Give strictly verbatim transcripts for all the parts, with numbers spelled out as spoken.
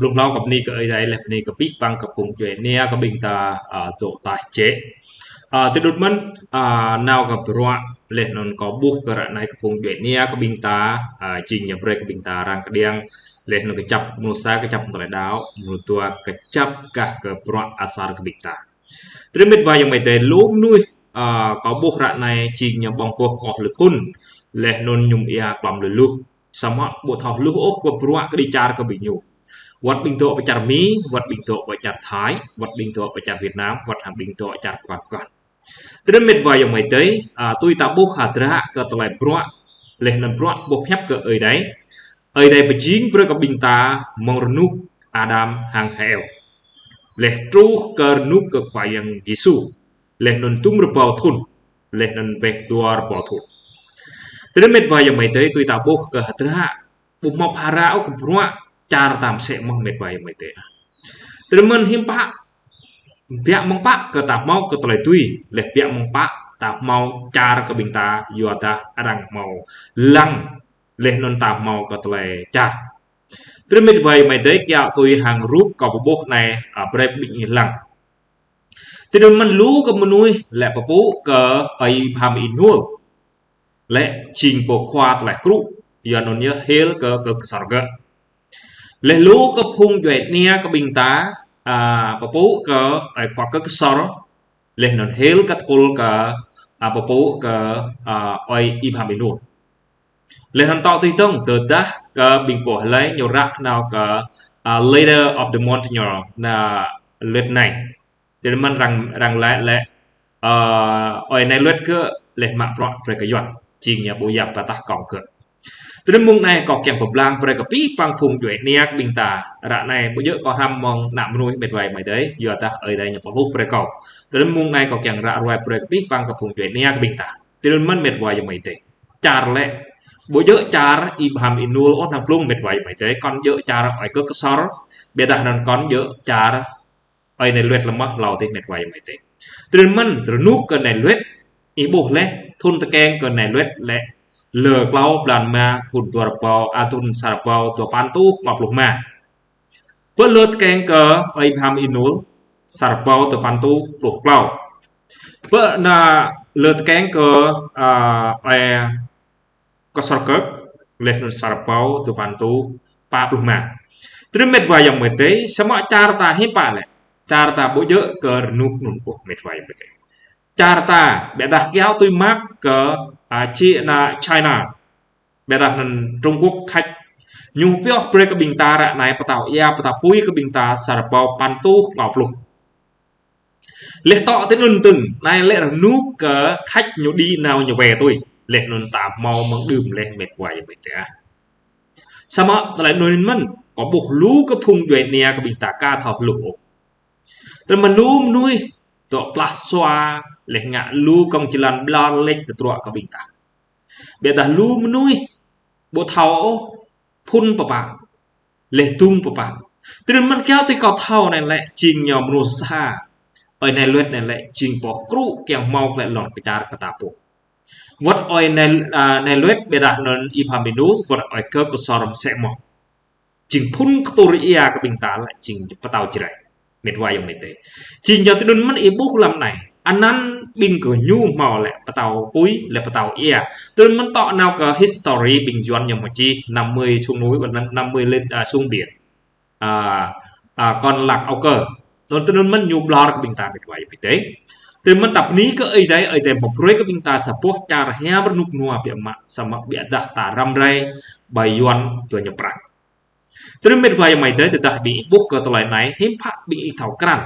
Blung hlâo kâo bơni kơ Ơi Adai, laih bơni kơ abih bang kơ phung djuai ania kơ ƀing ta, a, dŏ ataih jĕ. A, tui anŭn mơ̆n, a, nao kơ bruă laih anŭn kâo ƀuh kơ ră anai kơ phung djuai ania kơ ƀing ta, a, jing ñu brơi kơ ƀing ta răng kơđiăng, laih anŭn kơjăp mơnuih sa, kơjăp tơlơi đaŏ, mơnuih dua kơjăp kah kơ bruă asar kơ ƀing ta. Tơdơi mĕt wa ayŏng amai adơi, lu mơnuih, a, kâo ƀuh ră anai jing ñu ƀơ̆ng boh kơ lĕ phŭn, laih anŭn mơñum ia klăm lĕ luh. Samơ̆ ƀu thâo hluh ôh kơ bruă kơđi čar kơ ƀing ñu. Wơ̆t ƀing dŏ pơ čar Mi, wơ̆t ƀing dŏ pơ čar Thái, wơ̆t ƀing dŏ pơ čar Việt Nam, wơ̆t hăng ƀing dŏ čar pơkŏn pơkŏn. Tơdơi mĕt wa ayŏng amai adơi, a, tui ta ƀuh hơdră kơ tơlơi bruă, laih anŭn bruă boh hiăp kơ Ơi Adai. Ơi Adai pơjing brơi kơ ƀing ta mơ̆ng rơnŭk Adam hăng Hêwa. Laih truh kơ rơnŭk kơ Khua Yang Yêsu. Laih anŭn dŭm rơbâo thŭn. Laih anŭn ƀĕ dua rơbâo thŭn. Tơdơi mĕt wa ayŏng amai adơi, tui ta ƀuh kơ hơdră ƀu hmâo phara ôh kơ bruă čar ta mơsĕ mơ̆n mĕt wa ayŏng amai adơi. Tơdơi mơ̆n hiư̆m pă, biă mơ̆ng pă kơ ta hmâo kơ tơlơi tui, laih biă mơ̆ng pă ta hmâo čar kơ ƀing ta yua dah arăng hmâo lăng, laih anŭn ta hmâo kơ tơlơi čar. Tơdơi mĕt wa ayŏng amai adơi, kiaŏ tui hăng rup kâo pơƀuh anai, a, brơi ƀing ih lăng. Tơdơi mơ̆n lu kơ mơnuih lĕ pơpŭ kơ Ơi Abraham Inul. Lĕ jing pô khua tơlơi krŭ, yua anŭn yơh hil kơ, kơ kơsor gơ̆. Laih lu kơ phung djuai ania kơ ƀing ta, a, pơpŭ kơ ơi khua kơ kơsor, laih anŭn hil kơ tơkul kơ, a, pơpŭ kơ, a, Ơi Abraham Inul. Laih anŭn tŏ tui tong, tơdah kơ ƀing pô hlơi ñu ră nao kơ, a, Letter of the Montagnard, na lĕt anai. Tơdơi mơ̆n răng, răng lĕ, lĕ, a, ơi anai lĕt gơ̆ laih mă bruă brơi kơ Yuan. Jing ñu ƀu yap pơtah kông gơ̆. Tơdơi mơ̆ng anai kâo kiăng pơblang brơi kơ abih bang phung djuai ania kơ ƀing ta. Ră anai ƀu djơ̆ kâo hrăm mơ̆ng ană mơnuih mĕt wa ayŏng amai adơi, yua dah Ơi Adai ñu pơhluh brơi kâo. Tơdơi mơ̆ng anai kâo kiăng ră ruai brơi kơ abih bang kơ phung djuai ania kơ ƀing ta. Tơdơi mơ̆n mĕt wa ayŏng amai adơi. Čar lĕ ƀu djơ̆ čar Abraham Inul ôh anăm blung mĕt wa ayŏng amai adơi. Kŏn djơ̆ čar ơi kơ kơsor, ƀiădah anŭn kŏn djơ̆ čar ơi anai lĕt lơmah hlâo adih mĕt wa ayŏng amai adơi. Tơdơi mơ̆n rơnŭk kơ anai lĕt, ih ƀuh laih, thŭn tơkeng kơ anai lĕt lĕ lơ klâo blan rơma thŭn dua rơbâo, a, thŭn sa rơbâo dua păn tuh klâo pluh rơma. Pơ lơ tơkeng kơ Ơi Abraham Inul, sa rơbâo dua păn tuh pluh klâo. Pơ anai lơ tơkeng kơ, a, ơi kơsor gơ̆, laih anŭn sa rơbâo dua păn tuh pă pluh rơma. Tơdơi mĕt wa ayŏng amai adơi, samơ̆ čar ta hiư̆m pă lĕ. Čar ta ƀu djơ̆ kơ rơnŭk anŭn ôh mĕt wa ayŏng amai adơi. Čar ta, ƀiădah kiaŏ tui map kơ, a, Chi-, na China. Ƀiădah anŭn Trung Quốc khač. Ñu pioh brơi kơ ƀing ta ră anai pơtao ia, pơtao apui kơ ƀing ta sa rơbâo păn tuh klâo pluh. Laih tŏ tui anŭn tơ̆ng, anai lĕ rơnŭk kơ khač ñu đĭ nao ñu wai tui. Laih anŭn ta hmâo mơ̆ng đưm laih mĕt wa ayŏng amai adơi. Samơ̆ tơlơi anŭn mơ̆n, kâo ƀuh lu kơ phung djuai ania kơ ƀing ta ka thâo hluh ôh. Tơdơi mơ̆n lu mơnuih, dŏ plah sua, laih ngă lu kông jơlan ƀlŏr lĕč tơdruă kơ ƀing ta. Ƀiădah lu mơnuih, ƀu thâo ôh, phŭn pơpă. Laih dŭng pơpă. Tơdơi mơ̆n kiaŏ tui kâo thâo anai lĕ jing ñu mơnuih sa. Ơi anai lĕt anai lĕ jing pô krŭ kiăng hmâo klĕ lŏn kơ čar kơ ta pô. Wơ̆t ơi anai, a, anai lĕt ƀiădah anŭn Abraham Inul, wơ̆t ơi kơ kơsor mơsĕ mơ̆n. Jing phŭn kơtur ia kơ ƀing ta lĕ jing pơtao Jrai. Mĕt wa ayŏng amai adơi. Jing yua tui anŭn mơ̆n ih ƀuh lăm anai. Anăn ƀing gơñu hmâo lĕ pơtao apui, lĕ pơtao ia. Tui anŭn mơ̆n tŏ nao kơ history ƀing Yuan ñu mơ̆ čih năm mươi xuống núi, năm mươi lên, a, xuống biển. A, a, con lạc Âu Cơ. Anŭn tui anŭn mơ̆n ñu ƀlŏr kơ ƀing ta mĕt wa ayŏng amai adơi. Tui anŭn mơ̆n ta bơni kơ Ơi Adai, Ơi Adai pơbrơi kơ ƀing ta sa boh čar hiam rơnŭk rơnua biă mă, samơ̆ ƀiădah ta răm rai ƀơi Yuan dua ñu prăk. Tơdơi mĕt wa ayŏng amai adơi, tơdah ƀing ih ƀuh kơ tơlơi anai, hiư̆m pă ƀing ih thâo krăn.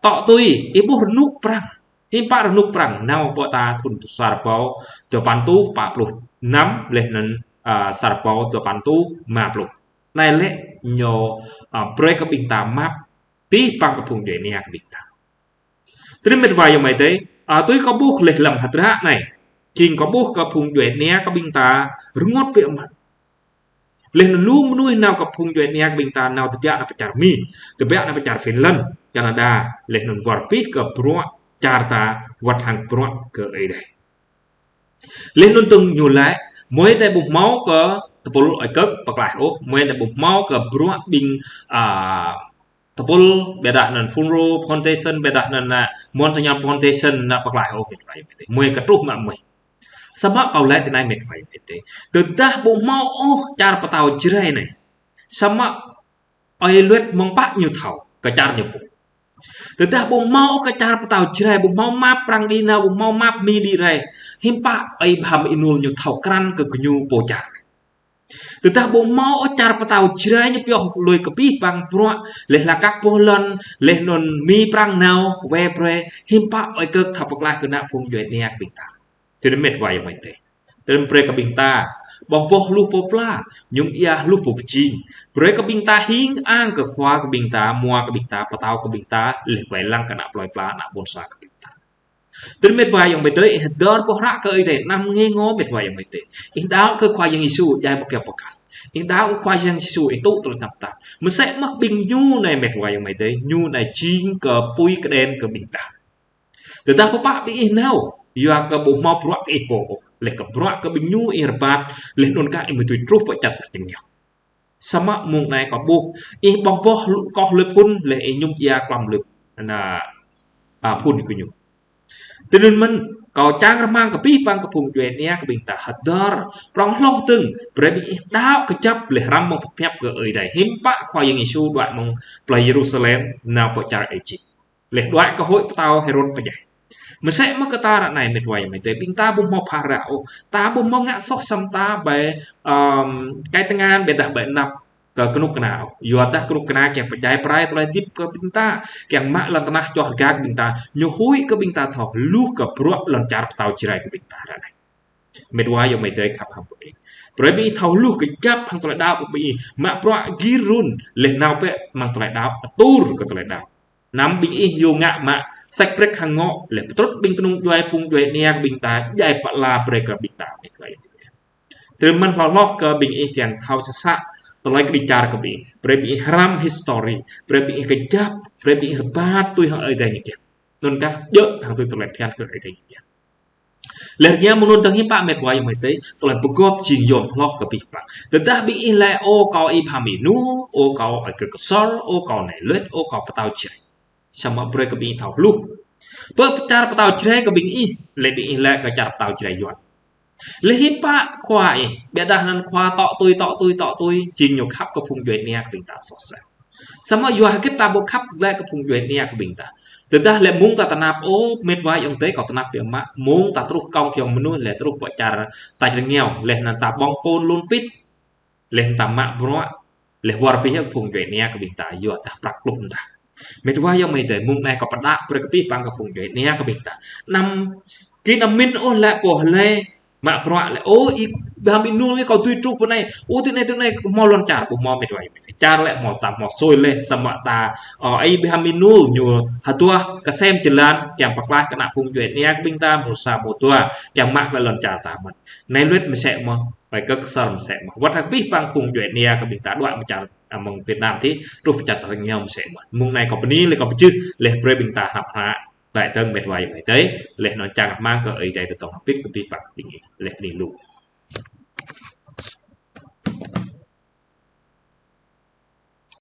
Tŏ tui, ih ƀuh rơnŭk prang. Hiư̆m pă rơnŭk prang, nao pơ ta thŭn sa rơbâo dua păn tuh pă pluh năm, laih anŭn, a, sa rơbâo dua păn tuh rơma pluh. Anai lĕ ñu, a, brơi kơ ƀing ta map, abih bang kơ phung djuai ania kơ ƀing ta. Tơdơi mĕt wa ayŏng amai adơi, a, tui kâo ƀuh laih lăm hơdră anai. Jing kâo ƀuh kơ phung djuai ania kơ ƀing ta rơngot biă mă. Laih anŭn lu mơnuih nao kơ phung djuai ania kơ ƀing ta nao tơbiă nao pơ čar Mi, tơbiă nao pơ čar Finland, Canada, laih anŭn wơr bĭt kơ bruă čar ta wơ̆t hăng bruă kơ Ơi Adai. Laih anŭn tơ̆ng ñu lĕ, mơi ta ƀu hmâo kơ tơpul ơi kơk pơklaih ôh, mơi anai ƀu hmâo kơ bruă ƀing, a, tơpul ƀiădah anŭn FULRO Foundation, ƀiădah anŭn, a, Monsignor Foundation anŭn pơklaih ôh, mĕt wa ayŏng amai adơi. Mơi kơ truh mă mơi. Samơ̆ kâo laĭ tui anai mĕt wa ayŏng amai adơi. Tơdah ƀu hmâo ôh čar pơtao Jrai anai. Samơ̆ ơi Luet mơ̆ng pă ñu thâo, kơ čar ñu pô. Tơdah ƀu hmâo ôh kơ čar pơtao Jrai, ƀu hmâo map Prang đĭ nao, ƀu hmâo map Mi đĭ rai. Hiư̆m pă ơi Bham Ênuôl ñu thâo krăn kơ gơñu pô čar. Tơdah ƀu hmâo ôh čar pơtao Jrai ñu pioh lui kơ abih bang bruă, laih hla kăk boh lŏn, laih anŭn Mi Prang nao, wai brơi, hiư̆m pă ơi kơk thâo pơklaih kơ ană phung djuai ania kơ ƀing ta. Tui anŭn mĕt wa ayŏng amai adơi. Tui anŭn brơi kơ ƀing ta, ƀơ̆ng boh hluh pô pla, mơñum ia hluh pô pơjing. Brơi kơ ƀing ta hing ang kơ khua kơ ƀing ta, mua kơ ƀing ta, pơtao kơ ƀing ta, laih wai lăng kơ ană plơi pla, ană ƀôn sang kơ ƀing ta. Tui anŭn mĕt wa ayŏng amai adơi, ih hơdơr boh hră kơ Ơi Adai, anăm ngê ngô mĕt wa ayŏng amai adơi. Ih đaŏ kơ Khua Yang Yêsu, djai ƀơi kơyâo pơkăl. Ih đaŏ kơ Khua Yang Yêsu, ih tŭ tơlơi tơnap tap. Mơsĕ mơ̆ ƀing ñu anai mĕt wa ayŏng amai adơi, ñu anai jing kơ apui kơđen kơ ƀing ta. Tơdah pơpă ƀing ih nao, yua kơ ƀu hmâo bruă kơ ih pô ôh, laih kơ bruă kơ ƀing ñu ih rơbat, laih anŭn kah ih mơ̆ tui truh pơ čar ta čơngiao. Samơ̆ mơ̆ng anai kâo ƀuh, ih ƀơ̆ng boh lu-, koh lui phŭn, laih ih mơñum ia klăm lui, anŭn, a, phŭn kơ ñu. Tui anŭn mơ̆n, kâo čang rơmang kơ abih bang kơ phung djuai ania kơ ƀing ta hơdơr, prŏng hloh dơ̆ng, brơi ƀing ih đaŏ kơjăp laih hrăm mơ̆ng pơhiăp kơ Ơi Adai. Hiư̆m pă Khua Yang Yêsu đuaĭ mơ̆ng plơi Yêrusalem, nao pơ čar Êjip. Laih đuaĭ kơ huĭ pơtao Hêrôd pơdjai. Mơsĕ mơ̆ kơ ta ră anai mĕt wa ayŏng amai adơi, ƀing ta ƀu hmâo phara ôh, ta ƀu hmâo ngă soh săm ta ƀơi, ưm, kai tơngan ƀiădah ƀơi anăp kơ kơnuk kơna ôh. Yua dah kơnuk kơna kiăng pơdjai pơrai tơlơi hơdip kơ ƀing ta, kiăng mă lŏn tơnah čoh rơga kơ ƀing ta, ñu huĭ kơ ƀing ta thâo hluh kơ bruă lŏn čar pơtao Jrai kơ ƀing ta ră anai. Mĕt wa ayŏng amai adơi khăp hăm pơpŭ. Brơi ƀing ih thâo hluh kơjăp hăng tơlơi đaŏ ƀing ih, mă bruă gir run, laih nao pĕ mơ̆ng tơlơi đaŏ, atur kơ tơlơi đaŏ. Anăm ƀing ih yua ngă mă sek prek hăng ngŏ, laih pơtrŭt ƀing kơnung djuai phung djuai ania kơ ƀing ta, djai pơala brơi kơ ƀing ta. Tui anŭn mơ̆n hloh hloh kơ ƀing ih kiăng thâo sơsă tơlơi kơđi čar kơ ƀing ih. Brơi ƀing ih hrăm history, brơi ƀing ih kơjăp, brơi ƀing ih rơbat tui hăng Ơi Adai ñu kiăng. Anŭn kah djơ̆ hăng tui tơlơi phiăn kơ Ơi Adai ñu kiăng. Laih rơngiă mơ̆ng anŭn dơ̆ng hiư̆m pă mĕt wa ayŏng amai adơi, tơlơi pơgop jing yôm hloh kơ abih bang. Tơdah ƀing ih laĭ, ơ kâo Ih Bham Ênuôl, ơ kâo Ơi Kơk Ksor, ơ kâo anai Luet, ơ kâo pơtao Jrai. Samơ̆ brơi kơ ƀing ih thâo hluh. Pơ čar pơtao Jrai kơ ƀing ih, laih ƀing ih laĭ kơ čar pơtao Jrai Yuan. Laih hiư̆m pă khua ih, ƀiădah anŭn khua tŏ tui, tŏ tui, tŏ tui, jing ñu khăp kơ phung djuai ania kơ ƀing ta soh sel. Samơ̆ yua hơget ta ƀu khăp glaĭ kơ phung djuai ania kơ ƀing ta. Tơdah laĭ mơ̆ng ta tơnap ôh, mĕt wa ayŏng adơi kâo tơnap biă mă, mơ̆ng ta truh kông kiăng mơnuih laih truh pơ čar ta čơngiao, laih anŭn ta ƀơ̆ng pôn lun pit, laih anŭn ta mă bruă, laih wơr bĭt hăng phung djuai ania kơ ƀing ta, yua dah prăk klŭp ta. Mĕt wa ayŏng amai adơi, mơ̆ng anai kâo pơđă brơi kơ abih bang kơ phung djuai ania kơ ƀing ta. Anăm kơ anăm min ôh laĭ pô hlơi, mă bruă laĭ, ơ Ih Bham Ênuôl, kâo tui truh pơ anai, ơ tui anai, tui anai, kâo hmâo lŏn čar, ƀu hmâo mĕt wa ayŏng amai adơi. Čar laĭ hmâo ta hmâo sui laih, samơ̆ ta, ơ, Ih Bham Ênuôl, ñu hơduah kơsem jơlan, kiăng pơklaih kơ ană phung djuai ania kơ ƀing ta, mơ̆ng sa mơ̆ng dua, kiăng mă glaĭ lŏn čar ta mơ̆n. Anai Luet mơsĕ mơ̆n, Ơi Kơk Ksor mơsĕ mơ̆n. Wơ̆t hăng abih bang phung djuai ania kơ ƀing ta đuaĭ mơ̆ng čar, a, mơ̆ng Việt Nam adih, truh pơ čar ta čơngiao mơsĕ mơ̆n. Mơ̆ng anai kâo bơni laih kâo pơjưh, laih brơi ƀing ta hnăp hnă, laih dơ̆ng mĕt wa ayŏng amai adơi, laih anŭn čang rơmang kơ Ơi Adai tơtông hơbĭt kơ abih bang kơ ƀing ih, laih bơni lu.